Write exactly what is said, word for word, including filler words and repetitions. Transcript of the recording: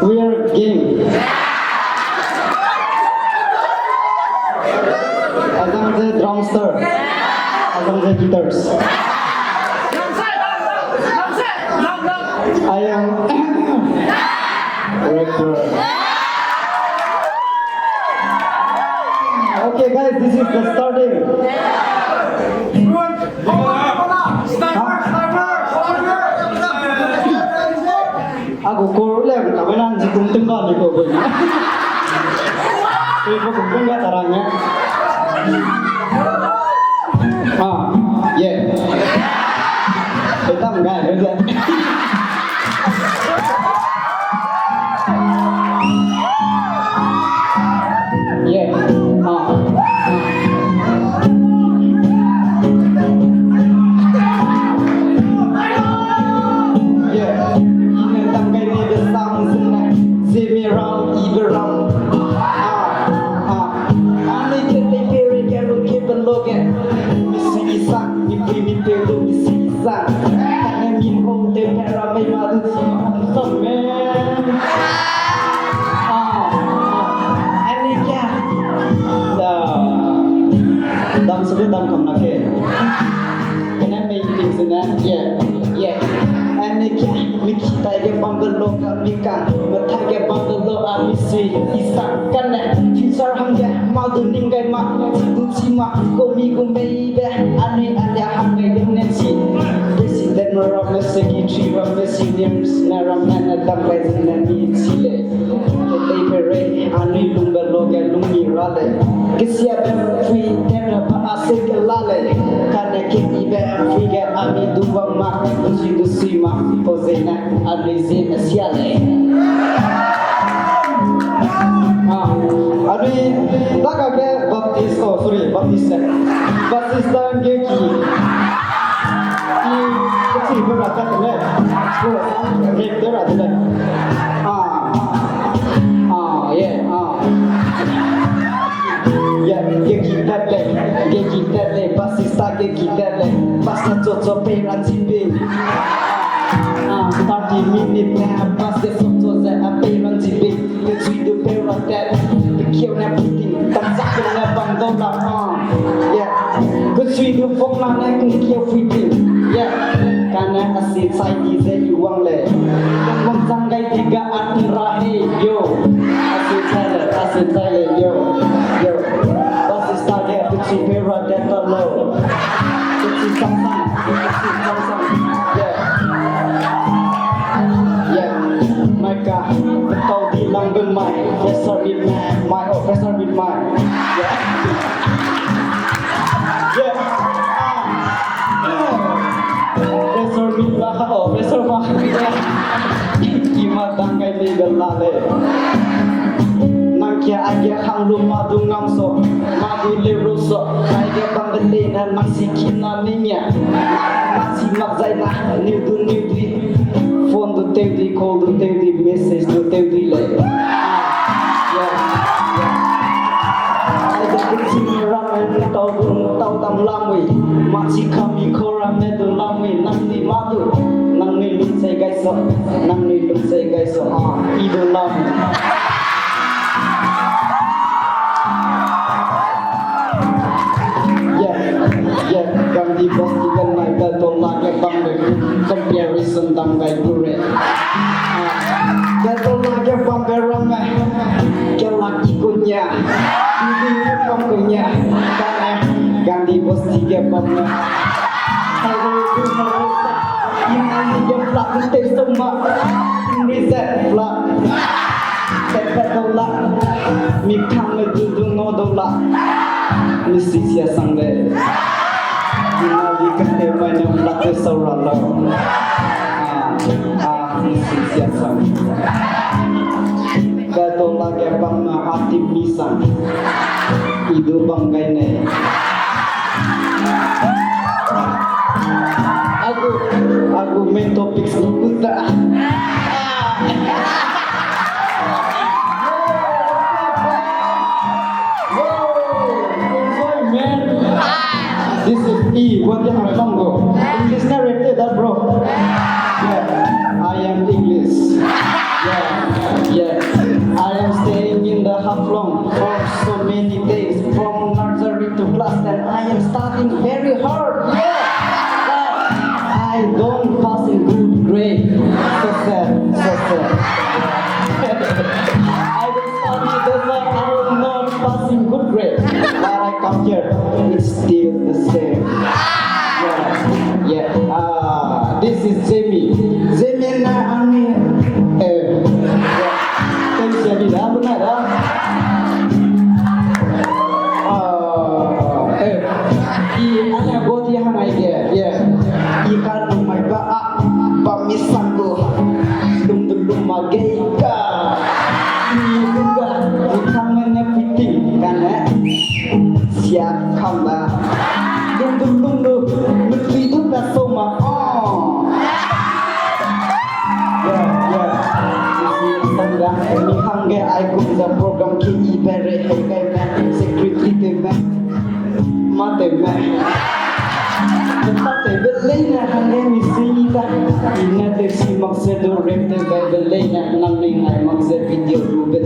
We are gang. Azang ze drumster. Azang ze guitars. I am director. Okay, guys, this is the starting. Agu kor le ka bena nji kum tingga ni ko bena. Ko ko kum tingga tarang ya. Ah, yeah. Betam ga, betam. Yeah. Ah. Yeah. Ine tam kai ni de sang zin na. Zimi ram, ibe ram. Ah, ah. Ani ke te pere ke ru ke beloge. Misi isa, mi pui mi pe lu misi isa. Kane mi hong te pera mei ma du si ma. Amen. Ah, ah. Ani ke. Da. Dam sebe dam kam na ke. Kane mei ting sene. Yeah. Yeah. Ani ke. Mi ki tai ke bam belo ka mi ka. Ma tai ke bam belo a mi si. Isa kane. Future hang ke. Ma du ning gai ma. Du si ma. Ko mi gu mei be. Ani ani hang gai dem ne si. President ram ne secretary ram ne seniors ne ram ne dam gai ne mi si le. Kei pere, anui lungbe loge lungmi ra lei. Kesiabe pui tene pa ase kela lei. Kane kenibe pui ge anui du bam ma, du sui du sui ma, ko zene anui zene sia lei. Ah, anui daga ge Baptist, oh, sorry, Baptist, eh. Baptist dan ge ki. I, kechui be ra kat le. Ko, rep de ra de le. Ah. Ah, yeah, ah. Yeah, ge ki tat le, ge ki tat le, bus sta ge ki tat le, bus na cho cho pe ra chi pe. Ah, thirty minute ne, bus ge cho cho ze a pe ra chi pe. Kechui du pe ra tat, pe kiu ne puting, tam sak ne bang dau la, ah. Yeah. Kechui du fong na ne kung kiu puting. Yeah. Kane a si chai di ze i wang le. Kung zang gai di ga an ra he yo. A si chai le, a si chai le yo. Yo. Bus sta ge kechui pe ra tat ta lo. Kechui sang sang, kechui sang sang. Yeah. Yeah. Mai ka, tau di lang ben mai, professor bin mai, mai, oh, professor bin mai. Yeah. Yeah. Professor bin la ka, oh, professor ma. Ki ma dang kai ni ben la le. Nang kia a kia hang lu ma du ngam so, ma du le ru so, kai ge bang de le na, nang si ki na ni nia. Nang si mak zai na, niu du niu di. Phone du tew di, call du tew di, message du tew di lei. Ah, yeah, yeah. Ai de kut si ni ram ai ni tau du, tau dam lam wi. Ma chi kam i ko ram ne du lam wi, nang ni ma du, nang ni lung sei gai so, nang ni lung sei gai so, ah, i du lam wi. Yeah, yeah, Gandhi Boss, even my battle like a bang, comparison dam gai bure. Ah, battle like a bang, ram, ke lak i kunya, i di ke bang kunya, kane, Gandhi Boss, di ke bang. Hello, hello, i na ni ke plak, te so ma, ni ze plak. Tepet dau la, mi kang me du du ngau dau la, mi si sia sang de. Ina di kante mai ne lak te sau ra lau. Ah, ah, mi si sia sang. Ka dau la ge bam na a ti mi sang. I du bam gai ne. Agu, agu main topics ni kuta. This is E. What the hell, Congo? English narrated that, bro. Yeah, I am English. Yeah, yeah. long for so many days, from nursery to class ten, I am studying very hard. Yeah. But I don't passing good grade. So sad, so sad. I don't study, that's why I am not passing good grade. But I come here, it's still the same. Yeah, yeah. Ah, this is Jamie. Jamie na ami. Eh. Yeah. Thanks, Jamie. Da, bu na da. Ah, eh. I ana body hang ai ge. Yeah. I ka nung mai ba a, ba mi sang gu. Lum du lum ma ge ka. I lum ga, i kang ne puiting ka ne. Sia kam da. Lum du lum du, lu tui du ka so ma. Oh. Yeah, yeah. Isi sang da, mi hang ge ai kum za program ki i bere hei kai me, secretary te me. Ma te me. Te pa te be lei ne hang ge mi si i da. I ne te si mak se du rem te be be lei ne nang ni ngai mak se video lu be